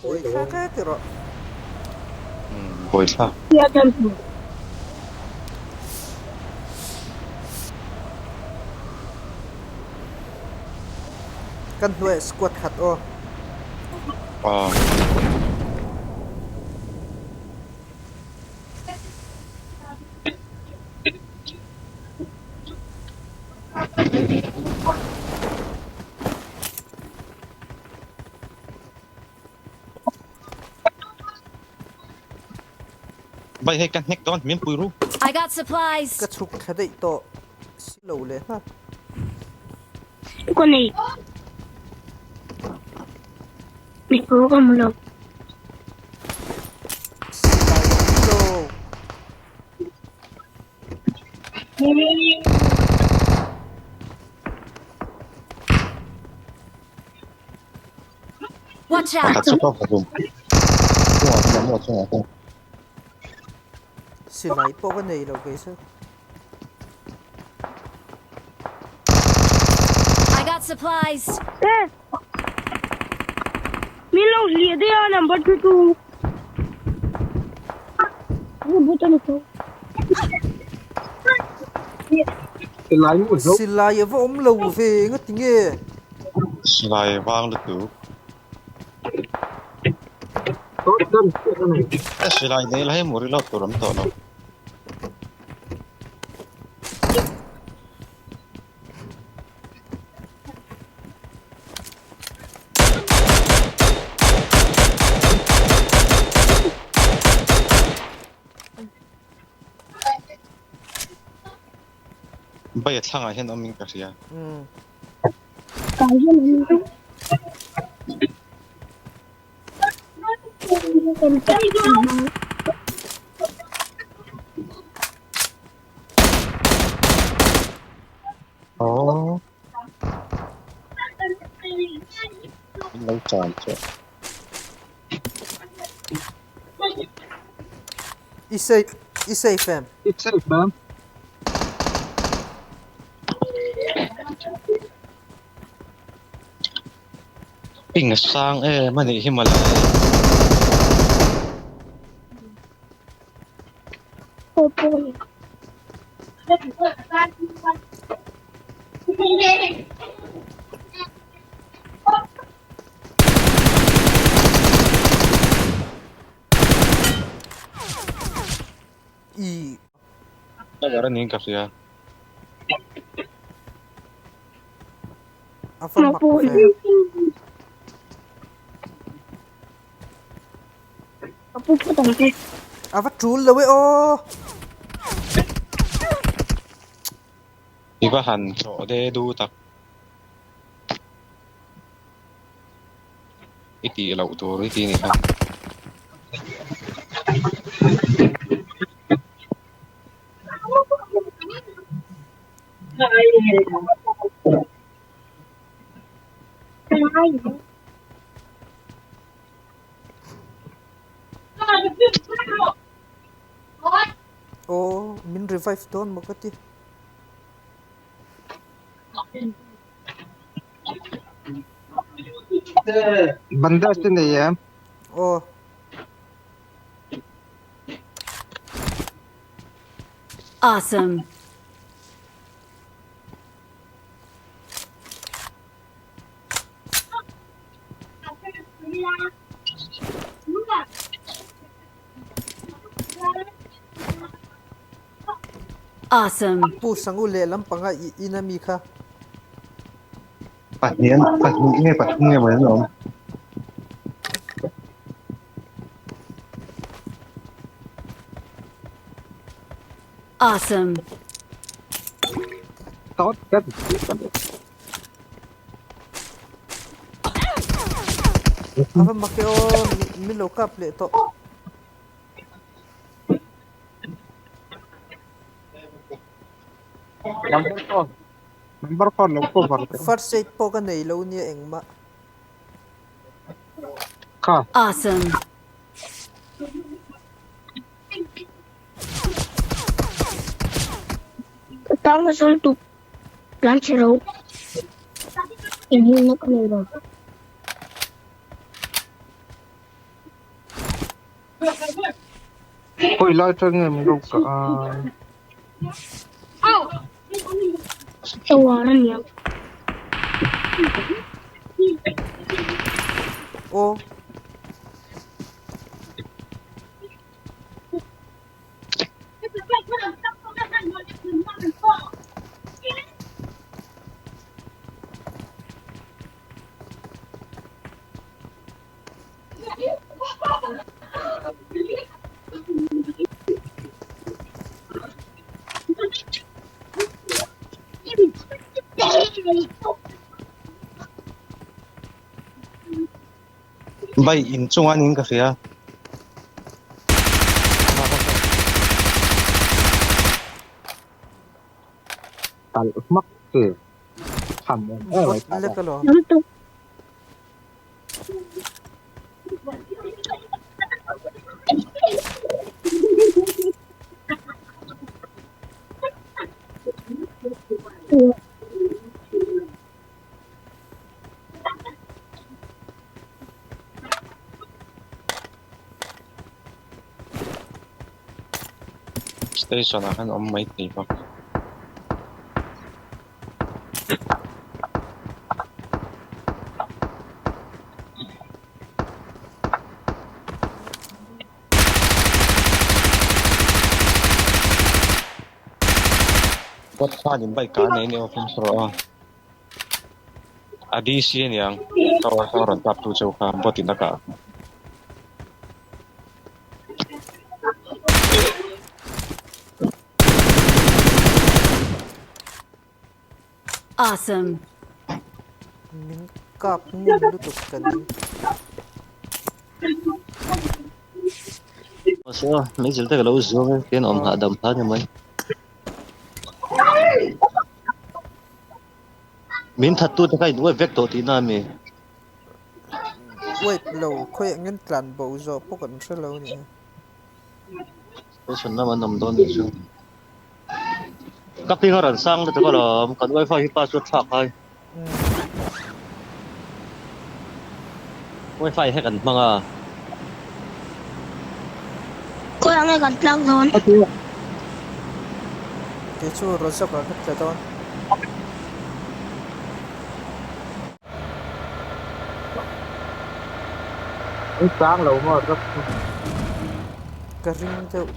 Buaithlak e ti rawh. Umm buaithlak. Kan hnuaiah squad khat aw. Aw. Bai hei ka hnek dawn min pui ru. I got supplies. Ka chhuk thla daih tawh si lo leh nghal. Ka nei. Mi pawh ka hmu lo. Silai a awm lo. Watch out! Pakhat chu ka va rum. Chungah hian awm lo chungah hian. Silai pawh ka nei lo kei chu. I got supplies. Eh! Min lo hliah daih a number 22. Silai a va awm lo ve nga ti nge? Silai vang lutuk. Silai nei la hei muri lo tur awm tawh lo. Bai a thlangah hian awm in ka hria. Aww. Min lo chan chu. I safe, i safe em? I safe em? Ping a sang em a nih hi mawle. I. Player a niin ka hria. A va mak ve. A va tul lo e aw. I va han tlawh de du tak. I tih loh tur i ti ni kha. Aw min revive dawn maw ka ti. Bandage te nei em? Aw. Awesome. Awesome. Pu Sangu lehlam panga i in ami kha. Pahnih pahnih nge pathum nge mai an awm. Awesome. Tawt kat. A va mak e aw, min lo kap leh tawh. Number 4. Number 4 lo cover teh. First aid pawh ka nei lo nia engmah. Kha. Awesome. Tang asal tu. Tlan chhe ro. Inhimna ka nei lo. Khawi lai atang nge min lo kah a? Tawar a niang. Aw. Bai in chunga niin ka hria. Talh hmak che tham em em mai Bot lek alawm. Station ah khan awm mai thei bawk. Bot khan in bike a nei nia fimkhur rawh a. A DC aniang tower kha rawn tap tu cheu kha bot in a kah. Awesome. Min kap ngun lutuk ka ning. Mahse a, meizel te ka lo zuang e, tian awm hahdam phah ni mai. Min thattu te kha in uaip vek tawh tihna a mi? Uaip lo, khawiah ngen tlan bo zawh pawh kan hre lo nia. Station lam an awm dawn nih chu. Ka ping a rawn sang lutuk alawm, kan wifi hi password thlak hai. Wifi hack an hmang a. Khawiah nge kan tlak dawn? Kei chu Rozok ah ka tla dawn. An chang lo maw rak chu. Ka ring deuh.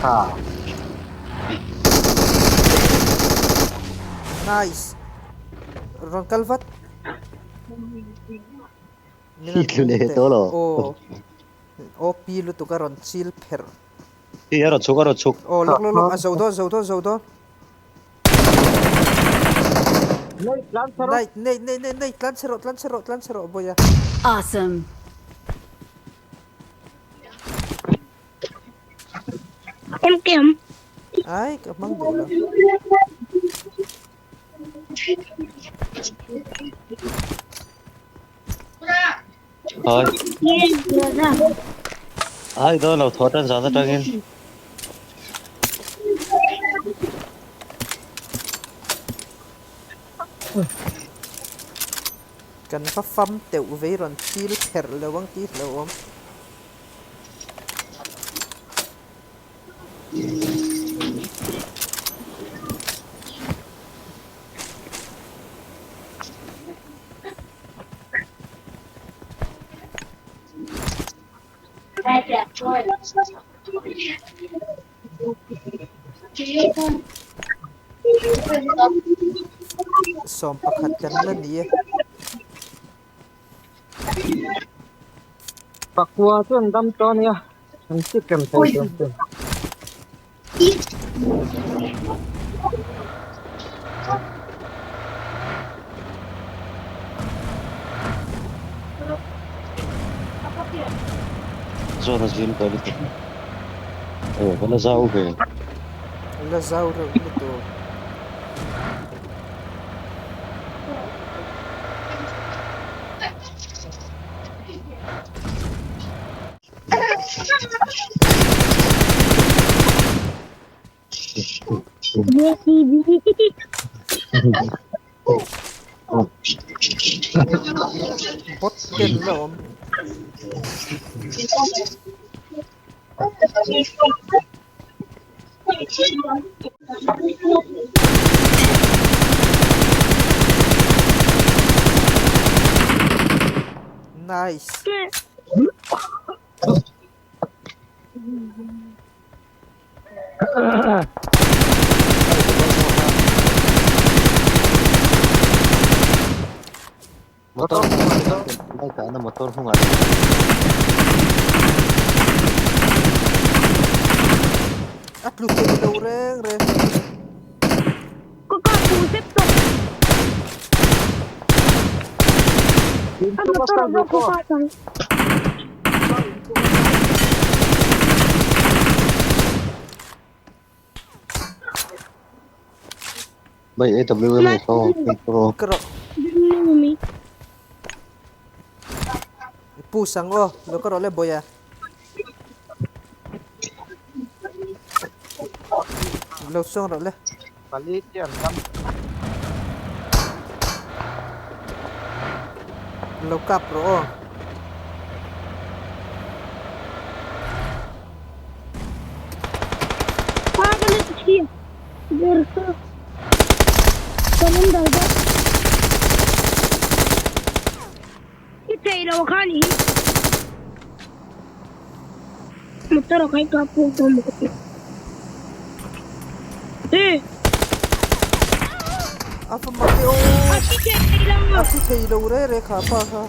Ha. Nice. Rawn kal vat. Hi tlu leh tawh lo. Aw. OP lutuk a rawn chil pherh. Hi a rawn chhuk a rawn chhuk. Aw lawk lawk lawk a zo dawn zo dawn zo dawn. Nei tlan chhe rawh. Nei nei nei nei nei tlan chhe rawh tlan chhe rawh tlan chhe rawh Bawiha. Awesome. MKM. Ai ka hmang duh lo. Hai. Ai dawn lo thaw tan zan atangin. Kan va fam teuh vei rawn chil pherh lo ang tih hlauhawm. Sawm pakhat kan la ni e. Pakua chuan dam tawh a nia, an chik rem thei tur chu. Zawn a zim tawh lutuk. Aw ka la zau ve. La zau reuh lutuk. Bot ten la awm. Nice. Motor bike ah na motor hungah. A tlu thei lo reng reng. Ka kap tu sep tawh. A motor ah zawk ka kap ang. Bai AWM nei kho pro. Ka rawh. Pu sang aw lo ka rawh le bawiha. Lo sawng rawh le. Pali te an tam. Lo kap rawh aw. I thei lo kha ni hi. Motor a kai ka puk dawn maw ka ti. E. A fa mak e aw. A thi thei lo. A thi thei lo re re kha pa kha.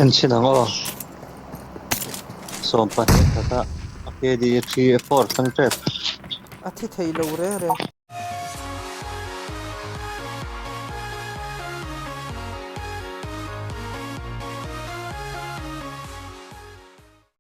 En chhin ang aw. Sawmpahnih khat a KD 3 4 thleng tep. A thi thei lo re re.